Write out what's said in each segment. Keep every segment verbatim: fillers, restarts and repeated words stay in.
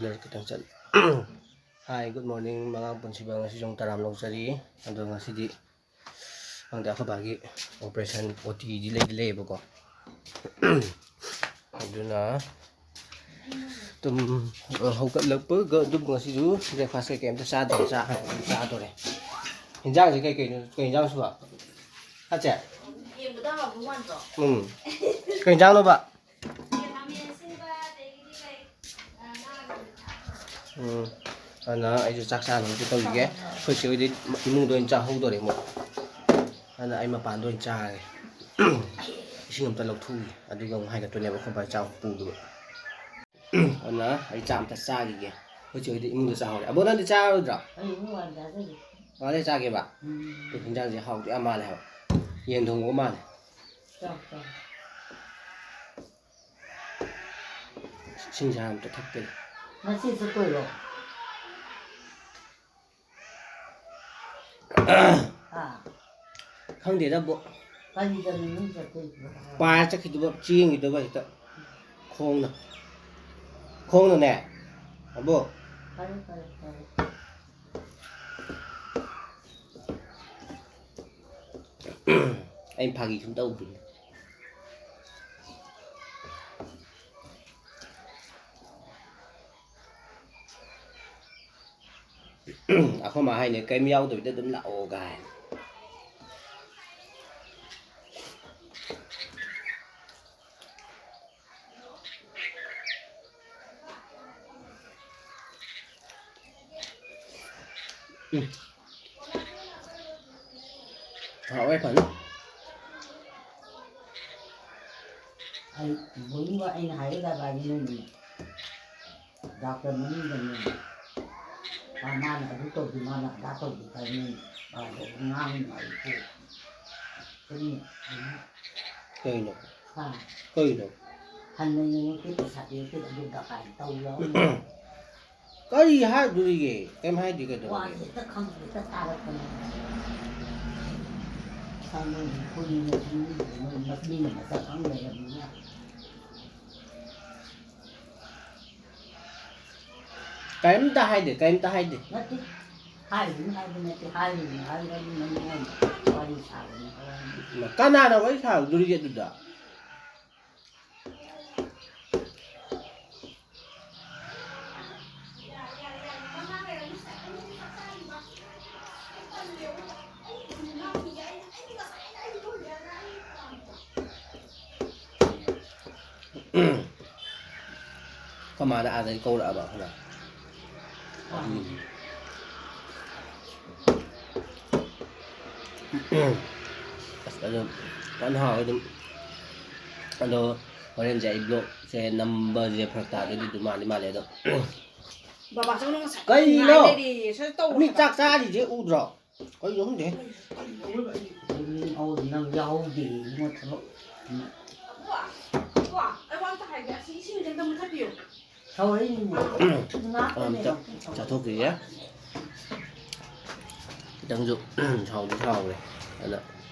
ꯈꯤꯇꯪ ꯆꯠ Hi, good morning, ꯃꯉꯥꯡ ꯄꯨꯟꯁꯤꯕ꯫ ꯉꯁꯤꯁꯨ ꯑꯃꯨꯛ ꯇꯔꯥꯝ ꯂꯧꯖꯔꯤ꯫ ꯑꯗꯣ ꯉꯁꯤꯗꯤ ꯈꯪꯗꯦ, ꯑꯩꯈꯣꯏ ꯕꯥꯒꯤ operation, OTꯗꯤ ꯂꯩꯗꯤ ꯂꯩꯌꯦꯕꯀꯣ꯫ ꯑꯗꯨꯅ ꯇꯨꯝ ꯍꯧꯒꯠꯂꯛꯄꯒ ꯑꯗꯨꯝ ꯉꯁꯤꯁꯨ breakfast ꯀꯩꯀꯩ ꯑꯝꯇ ꯆꯥꯗ꯭ꯔꯦ, ꯆꯥꯛ ꯍꯥꯟꯅ ꯑꯗꯨꯝ ꯆꯥꯗꯣꯔꯦ꯫ ꯍꯤꯟꯖꯥꯡꯁꯦ ꯀꯩ ꯀꯩꯅꯣ, ꯀꯩ ꯍꯤꯟꯖꯥꯡ ꯁꯨꯕ? ꯍꯥꯆꯦ? ꯌꯦꯡꯕꯗ ꯍꯥꯎꯗꯧ ꯃꯥꯟꯗ꯭ꯔꯣ? ꯎꯝ꯫ ꯀꯩ ꯍꯤꯟꯖꯥꯡꯅꯣꯕ? ꯈꯥꯃꯦꯟ ꯑꯁꯤꯟꯕ, ꯑꯗꯒꯤꯗꯤ ꯀꯩ, ꯑ, ꯉꯥ꯫ ꯎꯝ꯫ ꯑꯗꯨꯅ ꯑꯩꯁꯨ ꯆꯥꯛ ꯆꯥꯅꯕꯁꯨ ꯇꯧꯈꯤꯒꯦ꯫ ꯑꯩꯈꯣꯏ ꯆꯦ ꯍꯣꯏꯗꯤ ꯏꯃꯨꯡꯗ ꯑꯣꯏꯅ ꯆꯥꯍꯧꯗꯣꯔꯦ ꯃꯣꯏ꯫ ꯑꯗꯨꯅ ꯑꯩ ꯃꯄꯥꯟꯗ ꯑꯣꯏꯅ ꯆꯥꯔꯒꯦ꯫ ꯏꯁꯤꯡ ꯑꯝꯇ ꯂꯧꯊꯣꯛꯎꯒꯦ꯫ ꯑꯗꯨꯒ ꯑꯃꯨꯛ ꯍꯥꯏꯒꯠꯇꯣꯏꯅꯦꯕ ꯑꯩꯈꯣꯏ ꯕꯥ ꯆꯥꯛ ꯄꯨꯕꯗꯣ꯫ ꯑꯗꯨꯅ ꯑꯩ ꯆꯥꯛ ꯑꯝꯇ ꯆꯥꯈꯤꯒꯦ꯫ ꯑꯩꯈꯣꯏ ꯆꯦ ꯍꯣꯏꯗꯤ ꯏꯃꯨꯡꯗ ꯆꯥꯍꯧꯔꯦ꯫ ꯑꯕꯣ, ꯅꯪꯗꯤ ꯆꯥꯔꯣꯏꯗ꯭ꯔꯣ? ꯑꯩ ꯏꯃꯨꯡ ꯍꯥꯟꯅ ꯆꯥꯖꯒꯦ꯫ ꯃꯥꯅꯦ ꯆꯥꯒꯦꯕ? ꯎꯝ꯫ ꯑꯦ, ꯍꯤꯟꯖꯥꯡꯁꯦ ꯍꯥꯎꯗꯤ ꯌꯥꯝ ꯃꯥꯜꯂꯦ ꯍꯥꯏꯕ꯫ ꯌꯦꯟ ꯊꯣꯡꯕꯒ ꯃꯥꯜꯂꯦ꯫ ꯆꯥꯎ, ꯆꯥꯎ꯫ ꯏꯁꯤꯡꯁꯦ ꯍꯥꯟꯅ ꯑꯝꯇ ꯊꯛꯀꯦ꯫ ꯉꯁꯤ ꯆꯠꯇꯣꯏꯔꯣ? ꯑꯥ꯫ ꯈꯪꯗꯦꯗ, ꯕꯣ꯫ ꯀꯔꯤꯗꯅꯣ ꯅꯪ ꯆꯠꯇꯣꯏꯁꯤꯕꯣ? ꯄꯥꯏꯔ ꯆꯠꯈꯤꯗꯧꯕ, ꯆꯦꯟꯈꯤꯗꯧꯕ ꯍꯦꯛꯇ꯫ ꯈꯣꯡꯅ꯫ ꯈꯣꯡꯅꯅꯦ, ꯑꯕꯣ꯫ ꯐꯔꯦ, ꯐꯔꯦ, ꯐꯔꯦ꯫ ꯑꯩꯅ ꯐꯥꯒꯤ ꯁꯨꯝ ꯇꯧꯕꯅꯤ꯫ ꯑꯩꯈꯣꯏ ꯃꯥ ꯍꯥꯏꯅꯦ, "ꯀꯔꯤꯝ ꯌꯥꯎꯗꯕꯤꯗ ꯑꯗꯨꯝ ꯂꯥꯛꯑꯣ" ꯀꯥꯏ꯫ ꯎꯝ꯫ ꯍꯥꯎꯋꯦ ꯐꯖꯅ꯫ ꯑꯩ ꯕꯣꯅꯤꯕ ꯑꯩꯅ ꯍꯥꯏꯒꯗꯕ ꯍꯥꯏꯗꯤ ꯅꯪꯒꯤ ꯗꯥꯛꯇꯔ ꯃꯃꯤꯡꯗꯅꯦ꯫ ꯃꯥ-, ꯃꯥꯅ ꯑꯗꯨ ꯇꯧꯗꯦ, ꯃꯥꯅ ꯑꯗꯥ ꯇꯧꯗꯦ ꯍꯥꯏ ꯅꯪ ꯃꯥꯗꯣ ꯉꯥꯡꯉꯤ ꯍꯥꯏꯕꯗꯤ꯫ ꯀꯔꯤ? ꯀꯩꯅꯣ? ꯍꯥ? ꯀꯩꯅꯣ? ꯍꯟꯅ ꯌꯦꯡꯉꯛꯇꯦ, ꯄꯩꯁꯥ ꯄꯤꯔꯛꯇꯦ, ꯑꯗꯨ ꯗꯔꯀꯥꯔ ꯇꯧ ꯌꯥꯎꯔꯝꯃꯦ꯫ ꯀꯔꯤ ꯍꯥꯏꯗꯣꯔꯤꯒꯦ? ꯀꯩꯝ ꯍꯥꯏꯗꯦ ꯀꯩꯗꯧꯔꯒꯦ? ꯋꯥꯁꯦ ꯍꯦꯛꯇ ꯈꯪꯗꯦ, ꯍꯦꯛꯇ ꯇꯥꯔꯛꯄꯅꯦ꯫ ꯁꯥꯟꯅ ꯈꯣꯠꯅ ꯃꯤꯅ ꯃꯁꯛ ꯈꯪ ꯂꯩꯔꯕꯅꯤꯅ꯫ ꯀꯔꯤꯝꯇ ꯍꯥꯏꯗꯦ, ꯀꯔꯤꯝꯇ ꯍꯥꯏꯗꯦ꯫ ꯅꯠꯇꯦ꯫ ꯍꯥꯏꯔꯤꯅꯤ ꯍꯥꯏꯕ ꯅꯠꯇꯦ, ꯍꯥꯏꯔꯤꯅꯤ ꯍꯥꯏꯕ ꯅꯪꯉꯣꯟꯗ ꯋꯥꯔꯤ ꯁꯥꯕꯅꯤ ꯍꯥꯏꯕꯅꯤ꯫ ꯀꯅꯥꯅ ꯋꯥꯔꯤ ꯁꯥꯔꯨꯗꯣꯔꯤꯒꯦ ꯑꯗꯨꯗ? ꯑꯩꯈꯣꯏ ꯃꯥꯅ ꯑꯥꯗꯒꯤ ꯀꯧꯔꯛꯑꯕ ꯑꯩꯈꯣꯏ ꯃꯥ꯫ ꯑꯗꯨꯒꯤ꯫ ꯑꯁ ꯑꯗꯨꯝ ꯐꯖꯅ ꯍꯥꯎꯋꯦ ꯑꯗꯨꯝ꯫ ꯑꯗꯣ ꯍꯣꯔꯦꯟꯁꯦ ꯑꯩ ꯕ꯭ꯂꯣꯛꯁꯦ ꯅꯝꯕꯁꯦ ꯐꯔꯛ ꯇꯥꯗꯣꯏꯗꯤ ꯑꯗꯨꯝ ꯃꯥꯜꯂꯤ ꯃꯥꯜꯂꯦ ꯑꯗꯣ꯫ ꯕꯕꯥꯆꯧꯅ ꯉꯁꯥꯏ ꯀꯩꯅꯣ? ꯉꯥꯏ ꯂꯩꯔꯤꯌꯦ꯫ ꯁꯠ ꯇꯧ ꯃꯤ ꯍꯥꯏꯕ꯫ ꯆꯥꯛ ꯆꯥꯔꯤꯁꯦ ꯎꯗ꯭ꯔꯣ? ꯀꯩꯅꯣ ꯈꯪꯗꯦ꯫ ꯅꯪ ꯌꯥꯎꯍꯧꯗꯦ ꯏꯕꯨꯡꯉꯣ ꯊꯕꯛ꯫ ꯑꯕꯨꯡꯉꯣ, ꯑꯕꯨꯡꯉꯣ, ꯑꯩ ꯋꯥ ꯑꯝꯇ ꯍꯥꯏꯒꯦ꯫ ꯑꯁꯤ ꯏꯁꯤꯡꯁꯦ ꯑꯝꯇ ꯃꯨꯊꯠꯄꯤꯌꯨ꯫ ꯁꯧꯔꯛꯏꯅꯤꯅꯦ꯫ ꯉꯥꯛꯇꯅꯦ ꯑꯝꯇ ꯌꯥꯝ ꯆꯥꯊꯣꯛꯈꯤꯒꯦ꯫ ꯈꯤꯇꯪꯁꯨ ꯁꯥꯎꯗꯤ ꯁꯥꯎꯔꯦ꯫ ꯑꯗ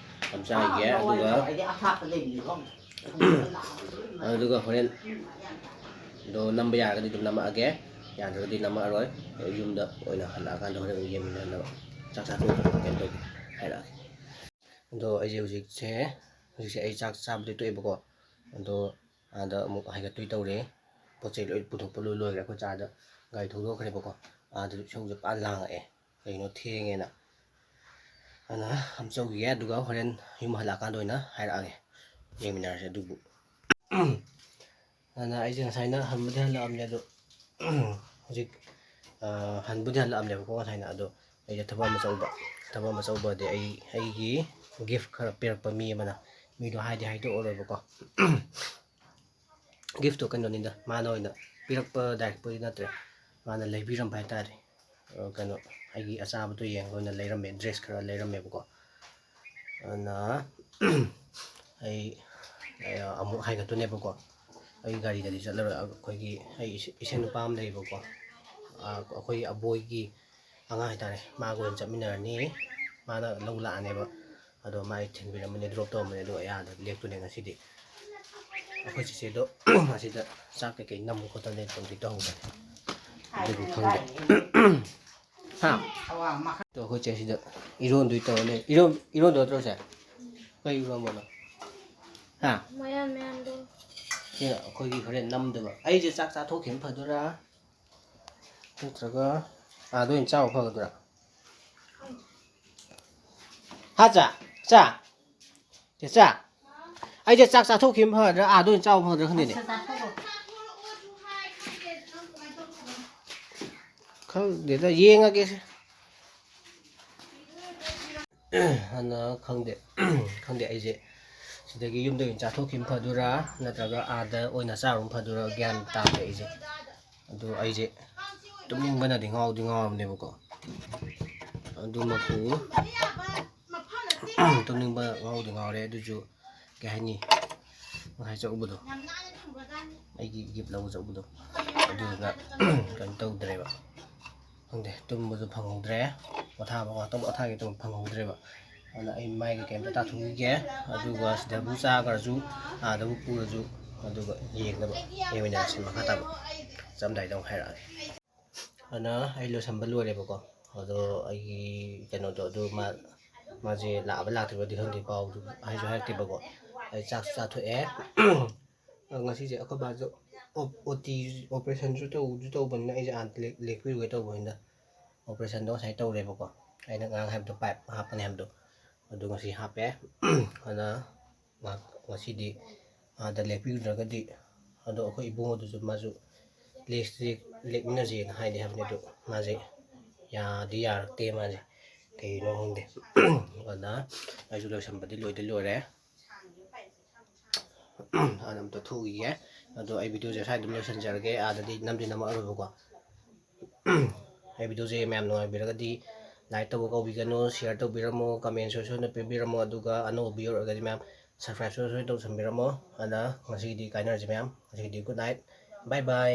ꯌꯥꯝ ꯆꯥꯈꯤꯒꯦ꯫ ꯑꯗꯨꯒ ꯑꯩꯗꯤ ꯑꯊꯥꯞꯄꯗꯩ ꯂꯤꯔꯣ꯫ ꯑꯗꯨꯒ ꯍꯣꯔꯦꯟ ꯑꯗꯣ ꯅꯝꯕ ꯌꯥꯔꯒꯗꯤ ꯑꯗꯨꯝ ꯅꯝꯃꯛꯑꯒꯦ, ꯌꯥꯗ꯭ꯔꯒꯗꯤ ꯅꯝꯃꯛꯑꯔꯣꯏ꯫ ꯌꯨꯝꯗ ꯑꯣꯏꯅ ꯍꯜꯂꯛꯑꯀꯥꯟꯗ ꯍꯣꯔꯦꯟ ꯑꯃꯨꯛ ꯌꯦꯡꯃꯤꯟꯅꯅꯕ꯫ ꯆꯥꯛ ꯆꯥꯊꯣꯛꯑꯒ ꯀꯩꯅꯣ ꯇꯧꯒꯦ, ꯍꯥꯏꯔꯛꯑꯒꯦ꯫ ꯑꯗꯣ ꯑꯩꯁꯦ ꯍꯧꯖꯤꯛꯁꯦ, ꯍꯧꯖꯤꯛꯁꯦ ꯑꯩ ꯆꯥꯛ ꯆꯥꯕꯗꯤ ꯇꯣꯛꯑꯦꯕꯀꯣ꯫ ꯑꯗꯣ ꯑꯥꯗ ꯑꯃꯨꯛ ꯍꯥꯏꯒꯠꯇꯣꯏ ꯇꯧꯔꯤ꯫ ꯄꯣꯠ ꯆꯩ ꯂꯣꯏ ꯄꯨꯊꯣꯛꯄ ꯂꯣꯏ ꯂꯣꯏꯈ꯭ꯔꯦ꯫ ꯑꯩꯈꯣꯏ ꯆꯥꯗ ꯒꯥꯔꯤ ꯊꯧꯗꯣꯛꯈ꯭ꯔꯦꯕꯀꯣ꯫ ꯑꯥꯗ ꯏꯁꯧꯁꯦ ꯄꯨꯔꯥ ꯂꯥꯡꯉꯛꯑꯦ, ꯀꯩꯅꯣ ꯊꯦꯡꯉꯦꯅ꯫ ꯑꯗꯨꯅ ꯑꯝ ꯆꯧꯈꯤꯒꯦ, ꯑꯗꯨꯒ ꯍꯣꯔꯦꯟ ꯌꯨꯝ ꯍꯜꯂꯛꯑꯀꯥꯟꯗ ꯑꯣꯏꯅ ꯍꯥꯏꯔꯛꯑꯒꯦ, ꯌꯦꯡꯃꯤꯟꯅꯔꯁꯦ꯫ ꯑꯗꯨꯕꯨ ꯑꯗꯨꯅ ꯑꯩꯁꯦ ꯉꯁꯥꯏꯅ ꯍꯟꯕꯨꯗꯤ ꯍꯜꯂꯛꯑꯕꯅꯦ ꯑꯗꯣ, ꯍꯧꯖꯤꯛ, ꯑ, ꯍꯟꯕꯨꯗꯤ ꯍꯜꯂꯛꯑꯕꯅꯦꯕꯀꯣ ꯉꯁꯥꯏꯅ꯫ ꯑꯗꯣ ꯑꯩꯁꯦ ꯊꯕꯛ ꯑꯃ ꯆꯠꯂꯨꯕ, ꯊꯕꯛ ꯑꯃ ꯆꯠꯂꯨꯕꯗꯤ ꯑꯩ, ꯑꯩꯒꯤ ꯒꯤꯐ ꯈꯔ ꯄꯤꯔꯛꯄ ꯃꯤ ꯑꯃꯅ, ꯃꯤꯗꯣ ꯍꯥꯏꯗꯤ ꯍꯥꯏꯗꯣꯛꯑꯔꯣꯏꯕꯀꯣ꯫ ꯒꯤꯐꯇꯣ ꯀꯩꯅꯣꯅꯤꯗ, ꯃꯥꯅ ꯑꯣꯏꯅ ꯄꯤꯔꯛꯄ ꯗꯥꯏꯔꯦꯛꯄꯨꯗꯤ ꯅꯠꯇ꯭ꯔꯦ, ꯃꯥꯅ ꯂꯩꯕꯤꯔꯝꯕ ꯍꯥꯏꯇꯥꯔꯦ꯫ ꯑ, ꯀꯩꯅꯣ, ꯑꯩꯒꯤ ꯑꯆꯥꯕꯗꯣ ꯌꯦꯡꯉꯒ ꯑꯣꯏꯅ ꯂꯩꯔꯝꯃꯦ, ꯗ꯭ꯔꯦꯁ ꯈꯔ ꯂꯩꯔꯝꯃꯦꯕꯀꯣ꯫ ꯑꯗꯨꯅ ꯑꯩ, ꯑ, ꯑꯃꯨꯛ ꯍꯥꯏꯒꯠꯇꯣꯏꯅꯦꯕꯀꯣ꯫ ꯑꯩ ꯒꯥꯔꯤꯗꯗꯤ ꯆꯠꯂꯔꯣꯏ꯫ ꯑꯩꯈꯣꯏꯒꯤ, ꯑꯩ ꯏꯆꯦ-, ꯏꯆꯦ ꯅꯨꯄꯥ ꯑꯃ ꯂꯩꯌꯦꯕꯀꯣ꯫ ꯑ, ꯑꯩꯈꯣꯏ ꯑꯕꯣꯏꯒꯤ ꯑꯉꯥꯡ ꯍꯥꯏꯇꯥꯔꯦ, ꯃꯥꯒ ꯑꯣꯏꯅ ꯆꯠꯃꯤꯟꯅꯔꯅꯤ꯫ ꯃꯥꯅ ꯂꯧ ꯂꯥꯛꯑꯅꯦꯕ꯫ ꯑꯗꯣ ꯃꯥ ꯑꯩ ꯊꯤꯟꯕꯤꯔꯝꯃꯅꯤ, ꯗ꯭ꯔꯣꯞ ꯇꯧꯔꯝꯃꯅꯤ, ꯑꯗꯨꯒ ꯑꯩ ꯑꯥꯗ ꯂꯦꯛꯇꯣꯏꯅꯦ ꯉꯁꯤꯗꯤ꯫ ꯑꯩꯈꯣꯏ ꯆꯤꯆꯦꯗꯣ ꯑꯁꯤꯗ ꯆꯥꯛ ꯀꯩꯀꯩ ꯅꯝ ꯈꯣꯠꯇꯅ ꯇꯧꯗꯤ ꯇꯧꯍꯧꯕꯅꯦ꯫ ꯑꯗꯨꯗꯤ ꯈꯪꯗꯦ꯫ ꯍꯥ? ꯑꯗꯣ ꯑꯩꯈꯣꯏ ꯆꯦ ꯁꯤꯗ ꯏꯔꯣꯟꯗꯣꯏ ꯇꯧꯔ ꯂꯩ꯫ ꯏꯔꯣꯟ-, ꯏꯔꯣꯟꯗꯣꯏ ꯅꯠꯇ꯭ꯔꯣ ꯁꯦ? ꯀꯩ ꯏꯔꯣꯟꯕꯅꯣ? ꯍꯥ? ꯃꯌꯥꯟ ꯃꯌꯥꯟꯗꯣ꯫ ꯁꯤꯅ ꯑꯩꯈꯣꯏꯒꯤ ꯍꯣꯔꯦꯟ ꯅꯝꯗꯕ꯫ ꯑꯩꯁꯦ ꯆꯥꯛ ꯆꯥꯊꯣꯛꯈꯤꯕꯅ ꯐꯗꯣꯏꯔꯥ? ꯅꯠꯇ꯭ꯔꯒ ꯑꯥꯗ ꯑꯣꯏꯅ ꯆꯥꯕ ꯐꯒꯗ꯭ꯔꯥ? ꯍꯥ ꯆꯥ? ꯆꯥ? ꯆꯦ ꯆꯥ? ꯑꯩꯁꯦ ꯆꯥꯛ ꯆꯥꯊꯣꯛꯈꯤꯕꯅ ꯐꯒꯗ꯭ꯔꯥ? ꯑꯥꯗ ꯑꯣꯏꯅ ꯆꯥꯕ ꯐꯒꯗ꯭ꯔꯥ ꯈꯪꯗꯦꯅꯦ꯫ ꯈꯪꯗꯦꯗ, ꯌꯦꯡꯉꯒꯦꯁꯦ꯫ ꯑꯗꯨꯅ ꯈꯪꯗꯦ, ꯈꯪꯗꯦ ꯑꯩꯁꯦ ꯁꯤꯗꯒꯤ ꯌꯨꯝꯗ ꯑꯣꯏꯅ ꯆꯥꯊꯣꯛꯈꯤꯕꯅ ꯐꯗꯣꯏꯔꯥ, ꯅꯠꯇ꯭ꯔꯒ ꯑꯥꯗ ꯑꯣꯏꯅ ꯆꯥꯔꯨꯕꯅ ꯐꯗꯣꯏꯔꯥ, ꯒ꯭ꯌꯥꯟ ꯇꯥꯗꯦ ꯑꯩꯁꯦ꯫ ꯑꯗꯣ ꯑꯩꯁꯦ ꯇꯨꯝꯅꯤꯡꯕꯅꯗꯤ ꯉꯥꯎꯗꯤ ꯉꯥꯎꯔꯕꯅꯦꯕꯀꯣ꯫ ꯑꯗꯨꯃꯛꯄꯨ ꯇꯨꯝꯅꯤꯡꯕ ꯉꯥꯎꯗꯤ ꯉꯥꯎꯔꯦ꯫ ꯑꯗꯨꯁꯨ ꯀꯩ ꯍꯥꯏꯅꯤ, ꯉꯁꯥꯏ ꯆꯠꯂꯨꯕꯗꯣ, ꯑꯩꯒꯤ ꯒꯤꯐ ꯂꯧꯕ ꯆꯠꯂꯨꯕꯗꯣ, ꯑꯗꯨꯗꯨꯅ ꯀꯩꯅꯣ ꯇꯧꯗ꯭ꯔꯦꯕ꯫ ꯈꯪꯗꯦ, ꯇꯨꯝꯕꯁꯨ ꯐꯪꯍꯧꯗ꯭ꯔꯦ꯫ ꯄꯣꯊꯥꯕ, ꯉꯥꯛꯇꯪ ꯄꯣꯊꯥꯒꯦ ꯇꯧꯕ ꯐꯪꯍꯧꯗ꯭ꯔꯦꯕ꯫ ꯑꯗꯨꯅ ꯑꯩ ꯃꯥꯏ ꯀꯩꯀꯩ ꯑꯝꯇ ꯇꯥꯊꯣꯛꯈꯤꯒꯦ꯫ ꯑꯗꯨꯒ ꯁꯤꯗꯕꯨ ꯆꯥꯈ꯭ꯔꯁꯨ, ꯑꯥꯗꯕꯨ ꯄꯨꯔꯁꯨ, ꯑꯗꯨꯒ ꯌꯦꯡꯅꯕ ꯌꯦꯡꯃꯤꯟꯅꯔꯁꯤ꯫ ꯃꯈꯥ ꯇꯥꯕ ꯆꯠꯂꯝꯗꯥꯏꯗ ꯑꯃꯨꯛ ꯍꯥꯏꯔꯛꯑꯒꯦ꯫ ꯑꯗꯨꯅ ꯑꯩ ꯂꯣꯏꯁꯟꯕ ꯂꯣꯏꯔꯦꯕꯀꯣ꯫ ꯑꯗꯣ ꯑꯩꯒꯤ ꯀꯩꯅꯣꯗꯣ ꯑꯗꯨ ꯃꯥ, ꯃꯥꯁꯦ ꯂꯥꯛꯑꯕ ꯂꯥꯛꯇ꯭ꯔꯤꯕꯗꯤ ꯈꯪꯗꯦ, ꯄꯥꯎꯗꯨ ꯍꯥꯏꯁꯨ ꯍꯥꯏꯔꯛꯇꯦꯕꯀꯣ꯫ ꯑꯩ ꯆꯥꯛꯁꯨ ꯆꯥꯊꯣꯛꯑꯦ꯫ ꯑꯗꯣ ꯉꯁꯤꯁꯦ ꯑꯩꯈꯣꯏ ꯕꯥꯁꯨ ꯑꯣ-, ꯑꯣ ꯇꯤꯁꯨ, ꯑꯣꯄꯔꯦꯁꯟꯁꯨ ꯇꯧꯁꯨ ꯇꯧꯕꯅꯤꯅ ꯑꯩꯁꯦ ꯑꯥꯗ ꯂꯦꯛ-, ꯂꯦꯛꯄꯤꯔꯨꯒꯦ ꯇꯧꯕꯅꯤꯗ꯫ ꯑꯣꯄꯔꯦꯁꯟꯗꯣ ꯉꯁꯥꯏ ꯇꯧꯔꯦꯕꯀꯣ, ꯑꯩꯅ ꯉꯔꯥꯡ ꯍꯥꯏꯕꯗꯣ, ꯄꯥꯏꯞ ꯍꯥꯞꯄꯅꯤ ꯍꯥꯏꯕꯗꯣ, ꯑꯗꯨ ꯉꯁꯤ ꯍꯥꯞꯄꯦ꯫ ꯑꯗꯨꯅ ꯉꯥꯛ-, ꯉꯁꯤꯗꯤ ꯑꯥꯗ ꯂꯦꯛꯄꯤꯔꯨꯗ꯭ꯔꯒꯗꯤ, ꯑꯗꯣ ꯑꯩꯈꯣꯏ ꯏꯕꯨꯡꯉꯣꯗꯨꯁꯨ ꯃꯥꯁꯨ ꯂꯦꯛꯁꯤ, ꯂꯦꯛꯃꯤꯟꯅꯁꯦꯅ ꯍꯥꯏꯗꯤ ꯍꯥꯏꯕꯅꯤ, ꯑꯗꯣ ꯃꯥꯁꯦ ꯌꯥꯗꯤ ꯌꯥꯔꯛꯇꯦ꯫ ꯃꯥꯁꯦ ꯀꯩꯒꯤꯅꯣ ꯈꯪꯗꯦ꯫ ꯑꯗꯨꯅ ꯑꯩꯁꯨ ꯂꯣꯏꯁꯟꯕꯗꯤ ꯂꯣꯏꯗꯤ ꯂꯣꯏꯔꯦ꯫ ꯑꯗ ꯑꯝꯇ ꯊꯣꯛꯎꯈꯤꯒꯦ꯫ ꯑꯗꯣ ꯑꯩ ꯚꯤꯗꯤꯑꯣꯁꯦ ꯁ꯭ꯋꯥꯏꯗ ꯑꯗꯨꯝ ꯂꯣꯏꯁꯤꯟꯖꯔꯒꯦ꯫ ꯑꯥꯗꯗꯤ ꯅꯝꯗꯤ ꯅꯝꯃꯛꯑꯔꯣꯏꯕꯀꯣ꯫ ꯑꯩ ꯚꯤꯗꯤꯑꯣꯁꯦ ꯃꯌꯥꯝ ꯅꯨꯡꯉꯥꯏꯕꯤꯔꯒꯗꯤ ꯂꯥꯏꯛ ꯇꯧꯕ ꯀꯧꯕꯤꯒꯅꯨ, ꯁꯤꯌꯔ ꯇꯧꯕꯤꯔꯝꯃꯣ, ꯀꯃꯦꯟꯁꯨ ꯁꯣꯏꯗꯅ ꯄꯤꯕꯤꯔꯝꯃꯣ, ꯑꯗꯨꯒ ꯑꯅꯧꯕ ꯚꯤꯌꯨ ꯑꯣꯏꯔꯒꯗꯤ ꯃꯌꯥꯝ ꯁꯕꯁꯀ꯭ꯔꯥꯏꯕꯁꯨ ꯁꯣꯏꯗꯅ ꯇꯧꯁꯟꯕꯤꯔꯝꯃꯣ꯫ ꯑꯗ ꯉꯁꯤꯒꯤꯗꯤ ꯀꯥꯏꯅꯔꯁꯤ ꯃꯌꯥꯝ, ꯉꯁꯤꯒꯤꯗꯤ ꯒꯨꯗ ꯅꯥꯏꯠ, ꯕꯥꯏ ꯕꯥꯏ꯫